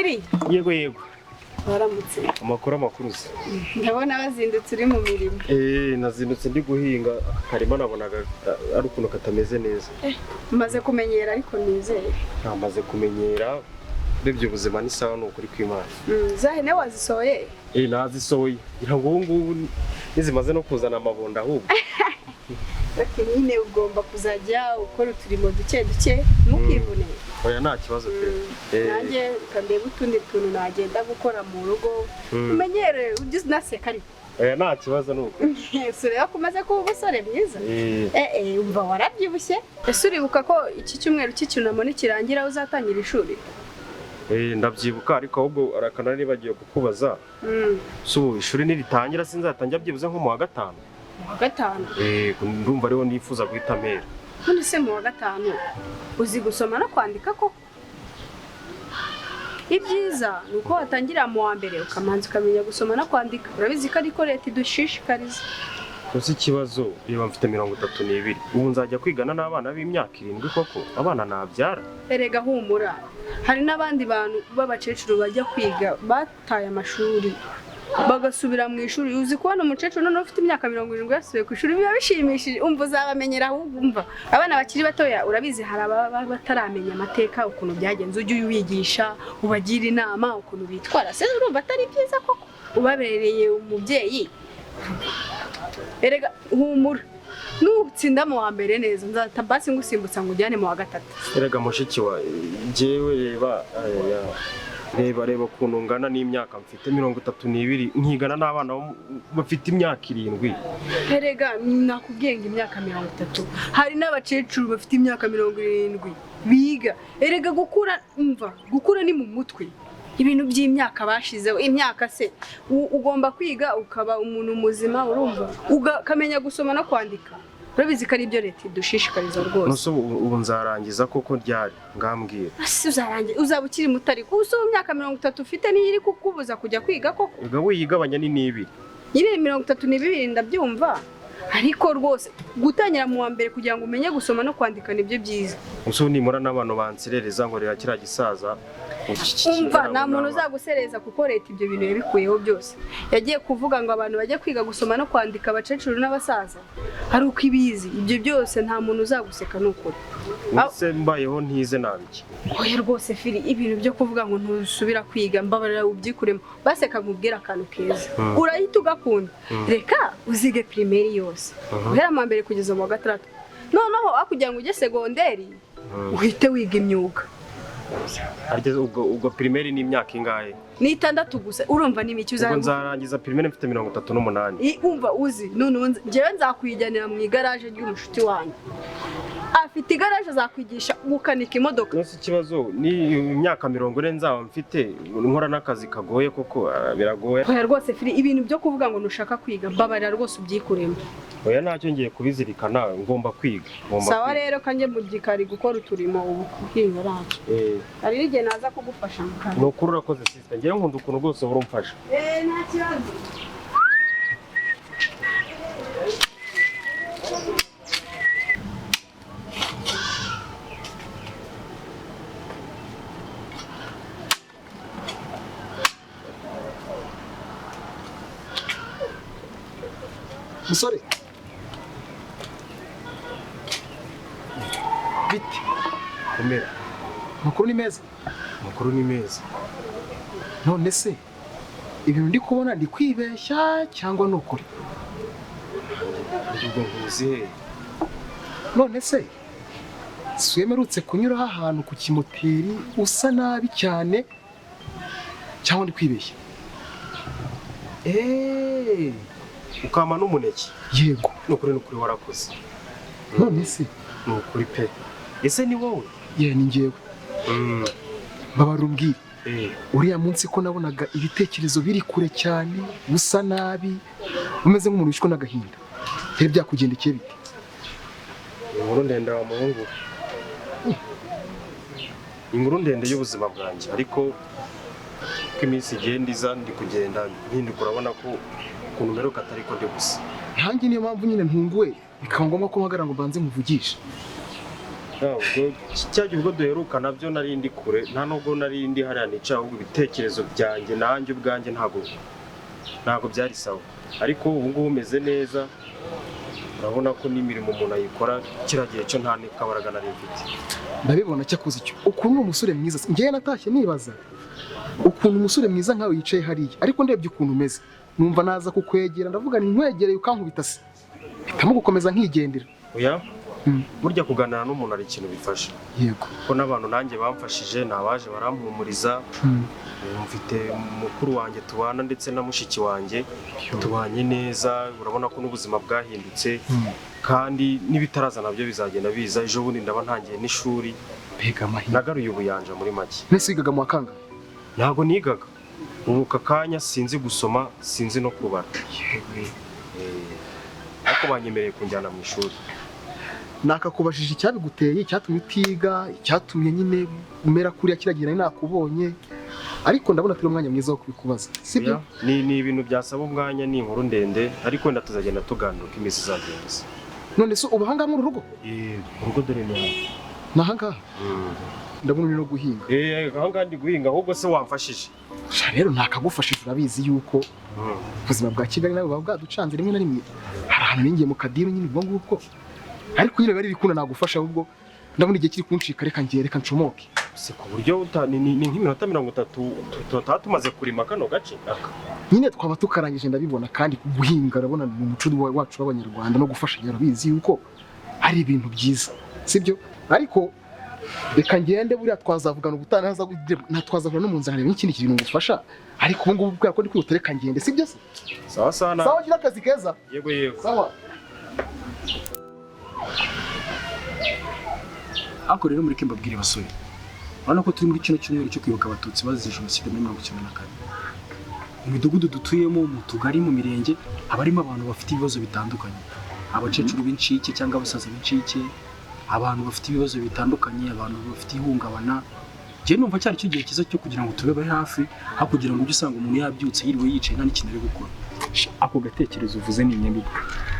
Firi. Yego yego. Waramutse. Amakuru se. Ndabona bazindutse uri mu mirimo. Nazindutse ndi guhinga akarima, nabonaga ari ukuntu katameze neza. Umaze kumenyera ariko nizere. Namaze kumenyera, urebye ubuzima ni sawa, ni ukuri kw'Imana. Za hene wazisohoye? Nazisohoye. Ngira ngo ubu ngubu nizimaze no kuzana amabondo ahubwo. Okay, nyine ugomba kuzajya ukora uturimo duke duke ntukivune. Oya nta kibazo pe. Nanjye kandeba utundi tuntu nagenda gukora mu rugo. Umenyere ujye unaseka ariko. Oya nta kibazo nuko. Ese ureba ko umaze kuba umusore mwiza? Umva warabyibushye. Ese uribuka ko iki cyumweru cy'icyunamo nikirangira uzatangira ishuri? Ndabyibuka ariko ahubwo arakana nibagiwe kukubaza. So ubu ishuri niritangira sinzatangira byibuze nko mu wa gatanu. Mu wa gatanu? Ndumva ariho nifuza guhita mpera. None se mu wa gatanu uzi gusoma no kwandika koko? Ibyiza ni uko watangira mu wa mbere ukamanza ukamenya gusoma no kwandika. Urabizi ko ariko leta idushishikariza. Gusa ikibazo reba mfite 32. Ubu nzajya kwigana n'abana b'imyaka 7 koko? Abana nabyara? Erega humura. Hari n'abandi bantu b'abakecuru bajya kwiga bataye amashuri bagasubira mu ishuri. Uzi kubona umukecuru noneho ufite imyaka 70 yasubiye ku ishuri, biba bishimishije. Umva uzabamenyera ahubwo. Umva abana bakiri batoya urabizi hari ababa bataramenya amateka ukuntu byagenze, ujye ubigisha ubagira inama ukuntu bitwara. Se urumva atari byiza koko ubabereye umubyeyi? Erega humura, nutsinda mu wa mbere neza nzata basi ngusimbutsa ngo ujyane mu wa gatatu. Erega mushiki wa jewe reba reba ukuntu ngana n'imyaka mfite 32 nkigana n'abana bafite imyaka 7. Erega nakubwiye ngo imyaka 30, hari n'abakecuru bafite imyaka 70 biga. Erega gukura, umva gukura ni mu mutwe. Ibintu by'imyaka bashizeho, imyaka se ugomba kwiga ukaba umuntu muzima, urumva ukamenya gusoma no kwandika. Urabizi ko ari ibyo leta idushishikariza rwose. Nose ubu nzarangiza koko ryari ngambwira? Uzarangiza uzaba ukiri muto ariko ubu mu myaka 30 ufite niyo iri kukubuza kujya kwiga koko? Ega wiyigabanya ni 2. Nyine 32 ndabyumva, ariko rwose gutangira mu wa mbere kugira ngo umenye gusoma no kwandika nibyo byiza. Ubu nimura n'abantu banserereza ngo reba kiriya gisaza. Umva nta muntu uzagusereza kuko leta ibyo bintu yabikuyeho byose. Yagiye kuvuga ngo abantu bajye kwiga gusoma no kwandika, abakecuru n'abasaza, ari uko ibizi ibyo byose nta muntu uzaguseka nukuri. Ese mbayeho ntize nabiki? Oya rwose Firi, ibintu byo kuvuga ngo ntusubira kwiga mbabarira ubyikuremo. Baseka nkubwira akantu keza urahita ugakunda. Reka uzige primaire yose guhera mu wa mbere kugeza mu wa gatandatu, noneho kugira ngo ujye segonderi uhite wiga imyuga. Ubwo primaire ni imyaka ingahe? Ni 6 gusa. Urumva ni mike. Ubwo nzarangiza primaire mfite 38. Umva uzi none njyewe nzakwijyanira mu igaraje ry'umushuti wanjye. Afite igaraje azakwigisha gukanika imodoka. Nose ikibazo ni imyaka 40 nzaba mfite nkora n'akazi kagoye koko biragoye. Oya rwose Firi, ibintu byo kuvuga ngo ntushaka kwiga mbabarira rwose ubyikuremo. Oya ntacyo ngiye kubizirikana, ngomba kwiga. Sawa rero kanjye mu gikari gukora uturimo ubu kuhinga ntacyo. Hari n'igihe naza kugufasha mu kazi. Ni ukuri urakoze sister, ngewe nkunda ukuntu rwose uhora umfasha. Nta kibazo. Musore bite? Komera. Amakuru ni meza. Amakuru ni meza. None se ibintu ndi kubona ndi kwibeshya cyangwa ni ukuri? Ubwo nkuzi he? None se siwemerutse kunyuraho ahantu ku kimoteri usa nabi cyane cyangwa ndi kwibeshya? Ukama n'umuneke. Yego. Nukuri nukuri warakoze. None se nukuri pe. Ese ni wowe? Ye ni njyewe. Mbabarira umbwire. Uriya munsi ko nabonaga ibitekerezo biri kure cyane, usa nabi, umeze nk'umuntu wishwe n'agahinda. Byari byakugendekeye bite? Inkuru ndende wa muhungu. Inkuru ndende y'ubuzima bwanjye, ariko uko iminsi igenda iza ndi kugenda mpinduka, urabona ko ukuntu mperuka atari ko ndi gusa. Ntange niyo mpamvu nyine ntunguwe, bikaba ngombwa ko mpagarara ngo mbanze muvugishe. Ubwo cya gihe ubwo duheruka nabyo nari ndi kure, nta nubwo nari ndi hariya nicaye, ahubwo ibitekerezo byanjye nanjye ubwanjye ntabwo byari sawa, ariko ubu ngubu umeze neza. Urabona ko n'imirimo umuntu ayikora, kiriya gihe cyo nta n'ikabaraga nari mfite. Ndabibona. Cyakoze icyo ukuntu uri umusore mwiza, njyewe natashye nibaza ukuntu umusore mwiza nkawe yicaye hariya, ariko ndebye ukuntu umeze numva naza kukwegera, ndavuga ni nkwegereye ukankubita se, mpitamo gukomeza nkigendera. Oya, burya kuganira n'umuntu hari ikintu bifasha. Ko n'abantu nanjye bamfashije, ni abaje barampumuriza. Mfite mukuru wanjye tubana ndetse na mushiki wanjye, tubanye neza. Urabona ko n'ubuzima bwahindutse, kandi n'ibitaraza nabyo bizagenda biza. Ejo bundi ndaba ntangiye n'ishuri. Mbega amahirwe! Nagaruye ubuyanja muri make. Mbese wigaga mu wa kangahe? Ntabwo nigaga. Ubu aka kanya sinzi gusoma, sinzi no kubara, ariko banyemereye kunjyana mu ishuri. Nakakubajije icyabiguteye, icyatumye utiga, icyatumye nyine umera kuriya kiriya gihe nari nakubonye, ariko ndabona atari umwanya mwiza wo kubikubaza, sibyo? Oya, ni ibintu byasaba umwanya, ni inkuru ndende, ariko wenda tuzagenda tuganira uko iminsi izagenda iza. None se ubu ahangaha muri urugo? Urugo dore ni hano. Ni ahangaha? Ndabona uri no guhinga. Ahangaha ndi guhinga. Ahubwo se wamfashije? Sha, rero ntakagufashije, urabizi yuko ubuzima bwa Kigali nawe buba bwaducanze rimwe na rimwe. Hari ahantu ningiye mu kadiru nyine ubwo ngubwo, ariko nyine bari bikunda nagufasha, ahubwo ndabona igihe kiri kuncika. Reka ngiye, reka ncomoke. Se ku buryo ni nk'iminota 30 tutaba tumaze kurima kano gace aka. Nyine twaba tukarangije, ndabibona. Kandi guhinga urabona ni umuco wacu w'Abanyarwanda, no gufashanya urabizi yuko ari ibintu byiza, sibyo? Ariko reka ngende, buriya twazavugana ubutaha, twazavugana no mu nzira nkareba n'ikindi kintu ngufasha, ariko ubu ngubu kubera ko ndi kwihuta, reka ngende, sibyo se? Sawa sawa na. Sawa, gira akazi keza. Yego. Sawa. Ariko rero mureke mbabwire basore, urabona ko turi muri kino cyumweru cyo kwibuka Abatutsi bazize jenoside muri 94. Mu midugudu dutuyemo, mu tugari, mu mirenge, haba harimo abantu bafite ibibazo bitandukanye: abakecuru b'incike cyangwa abasaza b'incike, abantu bafite ibibazo bitandukanye, abantu bafite ihungabana. Njyewe numva cyari cyo gihe cyiza cyo kugira ngo tube bari hafi, aho kugira ngo ujye usanga umuntu yabyutse yiriwe yicaye nta n'ikintu ari gukora. Ako gatekerezo uvuze ni inyamibwa.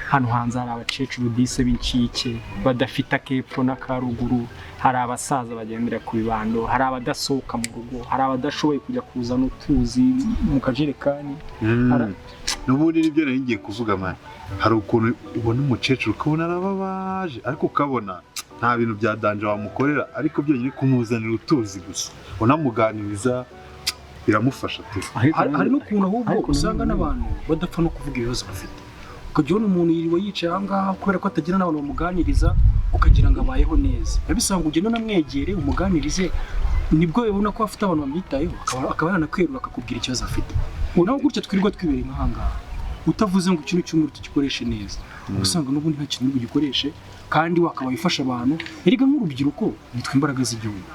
Hano hanze hari abakecuru dise b'incike badafite akepfo n'akaruguru, hari abasaza bagendera ku bibando, hari abadasohoka mu rugo, hari abadashoboye kujya kuzana utuzi mu kajerekani. N'ubundi nibyo nari ngiye kuvuga, man. Hari ukuntu ubona umukecuru ukabona arababaje, ariko ukabona nta bintu bya danger wamukorera, ariko byonyine kumuzanira utuzi gusa unamuganiriza biramufasha tu. Hari n'ukuntu ahubwo usanga n'abantu badapfa no kuvuga ibibazo bafite, ukajya ubona umuntu yiriwe yicaye aha ngaha kubera ko atagira n'abantu bamuganiriza, ukagira ngo abayeho neza. Biba bisaba ngo ugende unamwegere umuganirize, nibwo ubona ko afite abantu bamwitayeho, akaba yanakwerura akakubwira ikibazo afite. Naho gutya twirirwa twibereye nk'aha ngaha utavuze ngo kino cyumweru tugikoreshe neza, uba usanga n'ubundi nta kintu uri bugikoreshe kandi wakabaye ufasha abantu. Erega nk'urubyiruko nitwe imbaraga z'igihugu,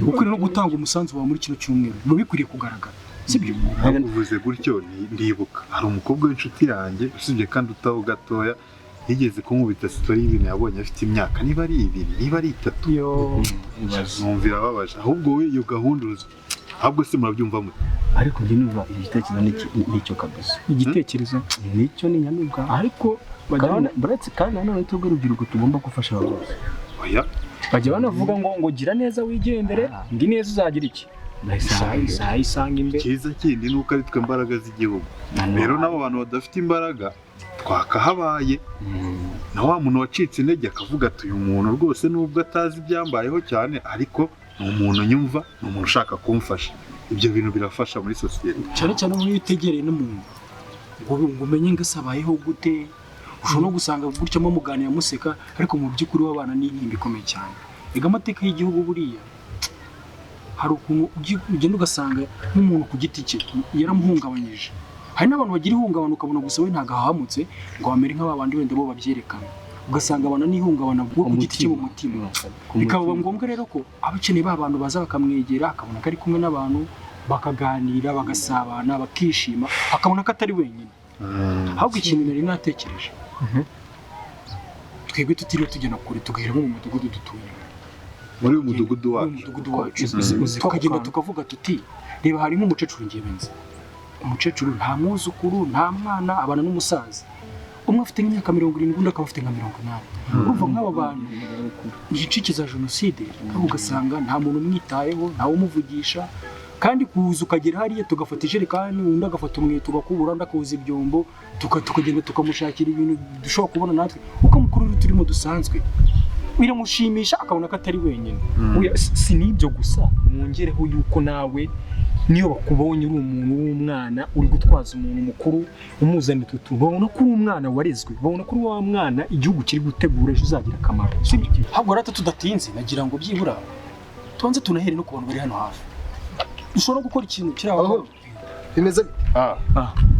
ukwiriye no gutanga umusanzu wawe muri kino cyumweru, biba bikwiriye kugaragara, sibyo? Uvuze gutyo ndibuka hari umukobwa w'inshuti yanjye, usibye kandi utaho gatoya, yigeze kunkubita story y'ibintu yabonye afite imyaka niba ari 2 niba ari 3, numva irababaje. Ahubwo we iyo gahunda uzi, ahubwo se murabyumva mute? Ariko njye numva igitekerezo nicyo kabisa. Igitekerezo nicyo, ni nyamibwa. Ariko kandi nanone twebwe urubyiruko tugomba gufasha aba bose. Oya, bajya banavuga ngo gira neza wigendere, ngo ineza uzagira iki isanga imbere. Icyiza kindi ni uko ari twe mbaraga z'igihugu. Rero n'abo bantu badafite imbaraga twakahabaye, na wa muntu wacitse intege akavuga ati uyu muntu rwose nubwo atazi ibyambayeho cyane, ariko ni umuntu nyumva, ni umuntu ushaka kumfasha. Ibyo bintu birafasha muri sosiyete. Cyane cyane iyo utegereye n'umuntu ngo umenye ngo ese abayeho gute, ushobora no gusanga gutya muganira museka, ariko mu by'ukuri wabana n'intimba ikomeye cyane. Ega amateka y'igihugu buriya hari ukuntu ugenda ugasanga nk'umuntu ku giti cye yaramuhungabanyije. Hari n'abantu bagira ihungabana ukabona gusa we ntabwo ahahamutse ngo bamere nk'aba bandi wenda bo babyerekana, ugasanga abana n'ihungabana bwo ku giti cye mu mutima. Bikaba ngombwa rero ko abakeneye ba bantu baza bakamwegera, akabona ko ari kumwe n'abantu, bakaganira, bagasabana, bakishima, akabona ko atari wenyine. Ahubwo ikintu nari natekereje, twebwe tutiriwe tugenda kure, tugahera nko mu mudugudu dutuyemo, muri uyu mudugudu wacu, tukagenda tukavuga tuti reba hari nk'umukecuru ngiye benze, umukecuru nta mwuzukuru nta mwana, abana n'umusaza. Umwe afite nk'imyaka 70, undi akaba afite nka 80. Urumva nk'aba bantu ni incike za jenoside, ariko ugasanga nta muntu umwitayeho, ntawe umuvugisha. Kandi kuza ukagera hariya tugafata ijerekani, undi agafata umweto tugakubura, undi akoza ibyombo, tukagenda tukamushakira ibintu dushobora kubona natwe, ukamukurura uturimo dusanzwe, biramushimisha akabona ko atari wenyine. Oya, si n'ibyo gusa, mwongereho yuko nawe niyo bakubonye uri umuntu w'umwana uri gutwaza umuntu mukuru umuzanira utu tuntu, babona ko uri umwana warezwe, babona ko uri wa mwana igihugu kiri gutegura ejo uzagira akamaro. Sibyo? Ahubwo rata tudatinze, nagira ngo byibura tubanze tunahere no ku bantu bari hano hafi, dushobora gukora ikintu kiri aho. Bimeze bite?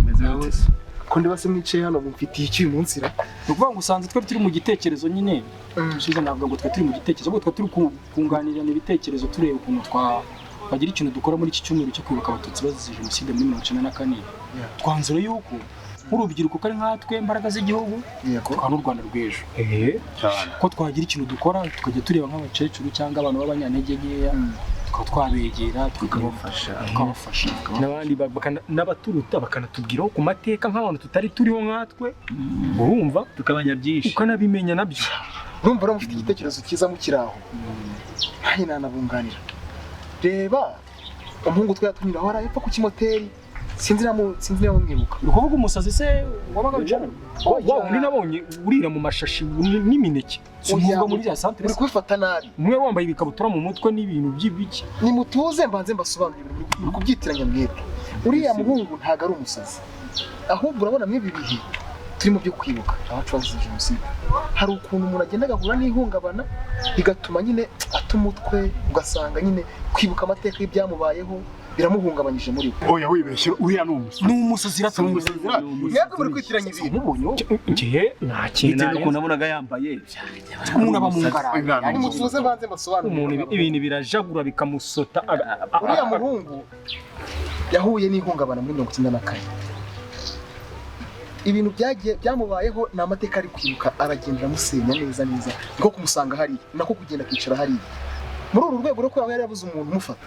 Bimeze bite se? Ko ndibase mwicaye hano mumfitiye iki uyu munsi ra? Ni ukuvuga ngo usanze twari turi mu gitekerezo nyine, ushize navuga ngo twari turi mu gitekerezo, ahubwo twari turi kunganirana ibitekerezo, tureba ukuntu twagira ikintu dukora muri iki cyumweru cyo kwibuka Abatutsi bazize jenoside muri 94. Twanzura yuko nk'urubyiruko kari nkatwe imbaraga z'igihugu, tukaba n'u Rwanda rw'ejo, ko twagira ikintu dukora, tukajya tureba nk'abakecuru cyangwa abantu b'abanyantege nkeya, tukaba twabegera Tukabafasha. tukabafasha. N'abandi n'abaturuta bakanatubwiraho ku mateka nk'abantu tutari turiho nkatwe, urumva Tukamenya byinshi. ukanabimenya nabyo. Urumva rero mufite igitekerezo cyiza mukiri aho, nanjye nanabunganira. Reba umuhungu twari tunyuraho hariya hepfo ku kimoteri, sinzi niba mumwibuka. Uri kuvuga umusazi se wabaga wicara? Wa wundi nabonye urira mu mashashi n'imineke. Si umuvuga muri ya santere? Uri kubifata nabi. Umwe wambaye ibikabutura mu mutwe n'ibintu by'ibiki. Nimutuze mbanze mbasobanurire ibintu muri kubyitiranya mwebwe. Uriya muhungu ntago ari umusazi, ahubwo urabona mw'ibi bihe turi mu byo kwibuka abacu bazize jenoside, hari ukuntu umuntu agenda agahura n'ihungabana bigatuma nyine ata umutwe, ugasanga nyine kwibuka amateka y'ibyamubayeho biramuhungabanyije muri we. Oya wibeshye, uriya ni umusazi. Ni umusazi rata. Mwebwe muri kwitiranya ibintu. Umubonye wowe? Njye nta kintu Bitewe n'ukuntu narenza. nabonaga yambaye. Umuntu aba mu ngarani. Nimutuze mbanze mbasobanurire. Umuntu ibintu birajagura bikamusota. Uriya muhungu yahuye n'ihungabana muri 94. Ibintu byagiye byamubayeho ni amateka ari kwibuka, aragenda amusenya neza neza, niko kumusanga hariya, nako kugenda akicara hariya. Muri uru rwego rwo kuba yari yabuze umuntu umufata,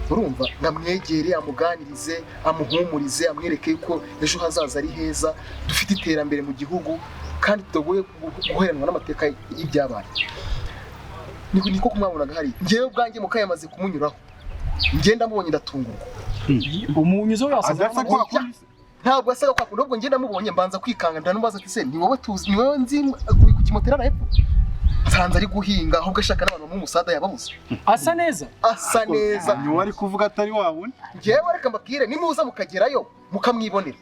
urumva ngo amwegere, amuganirize, amuhumurize, amwereke yuko ejo hazaza ari heza, dufite iterambere mu gihugu kandi tutagoye guheranwa n'amateka y'ibyabaye. Niko kumwabonaga hariya. Njyewe ubwanjye mukayamaze kumunyuraho, ngenda mubonye ndatungurwa. Umunyuzo yasaza. Adasa kwa kundi. Ntabwo yasaga kwa kundi, ahubwo ngenda mubonye mbanza kwikanga, ndamubaza ati se ni wowe tuzi, ni wowe nzi ku kimoteri hariya hepfo? Nsanze ari guhinga, ahubwo ashaka n'abantu bamuha umusada yababuze. Asa neza. Asa neza. Ni wowe ari kuvuga atari wa wundi. Njyewe reka mbabwire, nimuza mukagerayo mukamwibonera,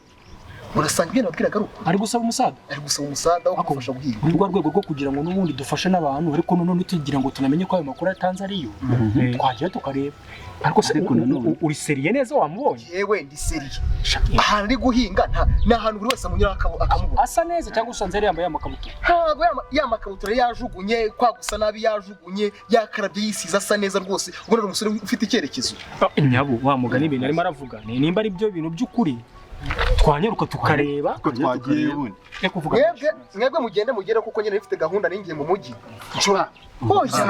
murasanga ibyo nababwiraga ari ukuri. Ari gusaba umusada. Ari gusaba umusada wo kumufasha guhinga. Muri rwa rwego rwo kugira ngo n'ubundi dufashe n'abantu, ariko none tugira ngo tunamenye ko ayo makuru atanze ariyo, twagera tukareba. Ariko se uri seriye neza wamubonye? Yewe ndi seriye. Ahantu ari guhinga ni ahantu buri wese amunyura akamubona. Asa neza cyangwa usanze yari yambaye amakabutura? Ntabwo ya makabutura yajugunye, kwa gusa nabi yajugunye, yakarabye yisize, asa neza rwose. Ubona ari umusore ufite icyerekezo. Nyabo wa mugani ibintu arimo aravuga, nimba ari byo bintu by'ukuri twanyaruka tukareba ko twagiye ubundi. Mwebwe mugende mugere kuko nyine bifite gahunda ningiye mu mujyi. Nshura. Oya.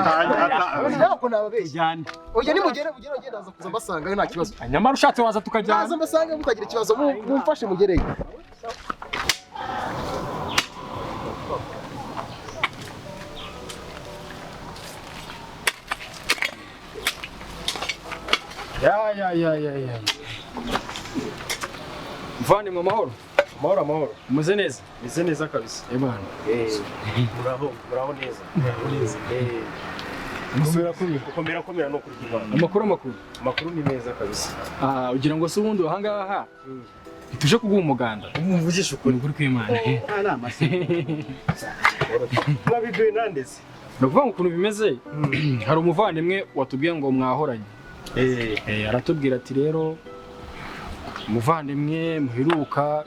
Ntabwo nababeshya. Oya nimugere mugere ngenda ndaza kuza mbasangayo nta kibazo. Nyamara ushatse waza tukajyana. Naza mbasanga mutagira ikibazo, mumfashe mugereyo. Ya ya ya ya ya. Mvane mu mahoro. Amahoro amahoro. Umeze neza? Meze neza kabisa. Ebana. Muraho, muraho neza. Muraho neza. Musubira kumira. Gukomera komera no kurya Imana. Amakuru amakuru. Amakuru ni meza kabisa. Ah, ugira ngo se ubundi ahangaha tuje kuguha umuganda. Umvugisha ukuri. Ukuri kw'Imana. Mwabiduye nandeze. Ni ukuvuga ngo ukuntu bimeze, hari umuvandimwe watubwiye ngo mwahoranye. Aratubwira ati rero umuvandimwe muheruka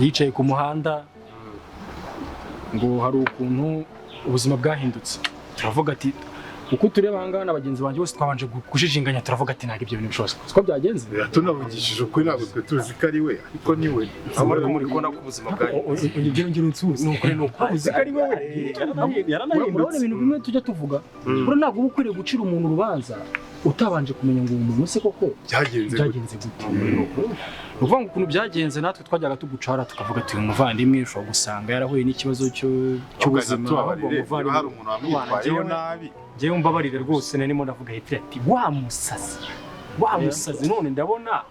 yicaye ku muhanda ngo hari ukuntu ubuzima bwahindutse. Turavuga ati uko tureba aha ngaha na bagenzi banjye bose twabanje kujijinganya, turavuga ati ntabwo ibyo bintu bishoboka. Siko byagenze? Tunavugishije ukuri ntabwo twe tuzi ko ari we, ariko ni we. Ahubwo muri kubona ko ubuzima bwahindutse. Ongera ongera unsubize. Ni ukuri ni ukuri. Uzi ko ari wowe. Urabona ibintu bimwe tujya tuvuga. Buriya ntabwo uba ukwiriye gucira umuntu urubanza Utabanje kumenya ngo uwo muntu se koko Byagenze gute? Byagenze gute? Ni ukuvuga ngo ukuntu byagenze, natwe twajyaga tugucara tukavuga tuyu muvandimwe ushobora gusanga yarahuye n'ikibazo cy'ubuzima. Tubabarire Ahubwo niba hari umuntu wamwitwayeho nabi. Njyewe mbabarire rwose, narimo ndavuga hepfo ati wa musazi, wa musazi, none ndabona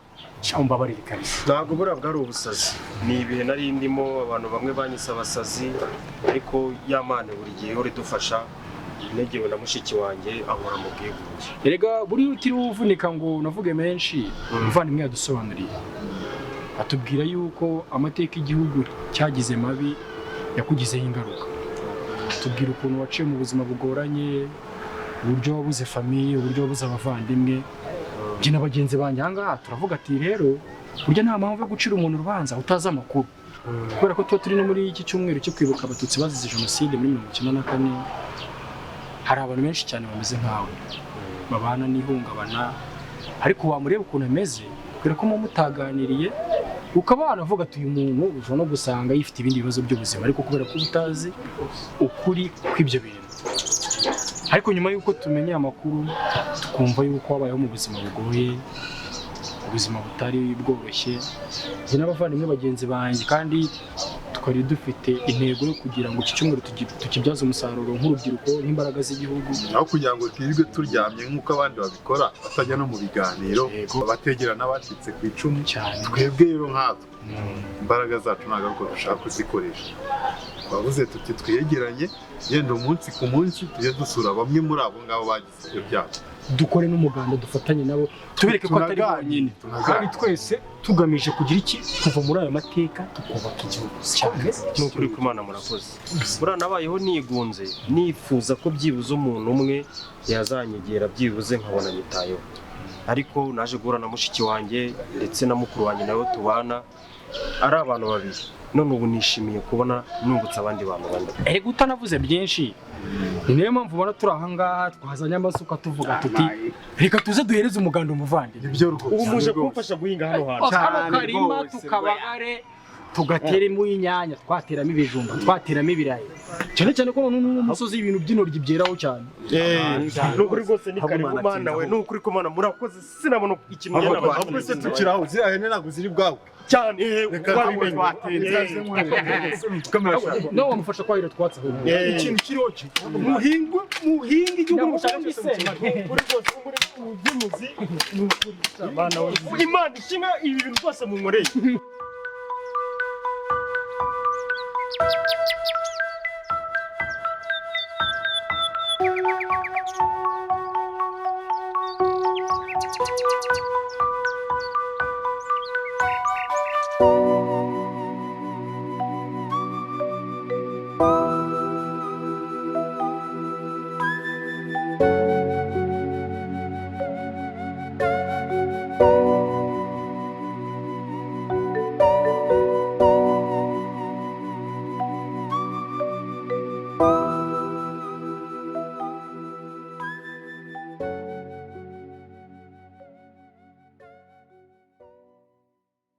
sha, mbabarire kabisa. Ntabwo buriya bwari ubusazi, ni ibihe nari ndimo. Abantu bamwe banyise abasazi, ariko ya Mana buri gihe ihora idufasha, negewe na mushiki wanjye ahora mu bwigunge. Erega buriya utiriwe uvunika ngo unavuge menshi, umuvandimwe yadusobanuriye, atubwira yuko amateka igihugu cyagize mabi yakugizeho ingaruka, atubwira ukuntu waciye mu buzima bugoranye, uburyo wabuze famille, uburyo wabuze abavandimwe. Njye na bagenzi banjye aha ngaha turavuga ati rero burya nta mpamvu yo gucira umuntu urubanza utazi amakuru, kubera ko tuba turi no muri iki cyumweru cyo kwibuka Abatutsi bazize jenoside muri 94. Hari abantu benshi cyane bameze nkawe babana n'ihungabana, ariko wamureba ukuntu ameze, kubera ko muba mutaganiriye, ukaba wanavuga ati uyu muntu ushobora no gusanga yifite ibindi bibazo by'ubuzima, ariko kubera ko uba utazi ukuri kw'ibyo bintu. Ariko nyuma y'uko tumenye amakuru, tukumva yuko wabayeho mu buzima bugoye, ubuzima butari bworoshye, njye n'abavandimwe bagenzi banjye kandi twari dufite intego yo kugira ngo iki cyumweru tukibyaze umusaruro nk'urubyiruko, nk'imbaraga z'igihugu. Aho kugira ngo twirirwe turyamye nk'uko abandi babikora, batajya no mu biganiro, bategera n'abacitse ku icumu cyane. Twebwe rero nkatwe imbaraga zacu ntabwo ari uko dushaka kuzikoresha. Twavuze tuti twegeranye, yenda umunsi ku munsi tujye dusura bamwe muri abo ngabo bagize ibyo byago, dukore n'umuganda, dufatanye nabo, tubereke ko atari bonyine, kandi twese tugamije kugira iki? Kuva muri ayo mateka tukubaka igihugu cyane. Ni ukuri ko Imana, murakoze. Buriya nabayeho nigunze, nifuza ko byibuze umuntu umwe yazanyegera, byibuze nkabona nyitayeho, ariko naje guhura na mushiki wanjye ndetse na mukuru wanjye nawe tubana, ari abantu babiri. None ubu nishimiye kubona nungutse abandi bantu bane. Erega utanavuze byinshi, ni nayo mpamvu ubona turi aha ngaha twazanye amasuka, tuvuga tuti reka tuze duhereze umuganda umuvandimwe. Nibyo rwose. Ubu muje kumfasha guhinga hano hantu. Kano karima tukabagare, tugateremo inyanya, twateramo ibijumba, twateramo ibirayi, cyane cyane ko none uno musozi ibintu by'intoryi byeraho cyane. Ni ukuri rwose, ni karibu Mana we, ni ukuri ko Mana murakoze, sinabona ikintu ngena. Ahubwo se tukiri aho, ziriya hene ntabwo ziri bwawe? Cyane. Reka. Wabimenye. Nawe wamufasha kwahira twatsi ahubwo. Ikintu kiriho cyo muhingwe, muhinge igihugu mushaka cyose mukimare. Uri rwose muri uby'umuzi, ni ukuri Mana we, Imana ishimwe ibi bintu rwose munkoreye.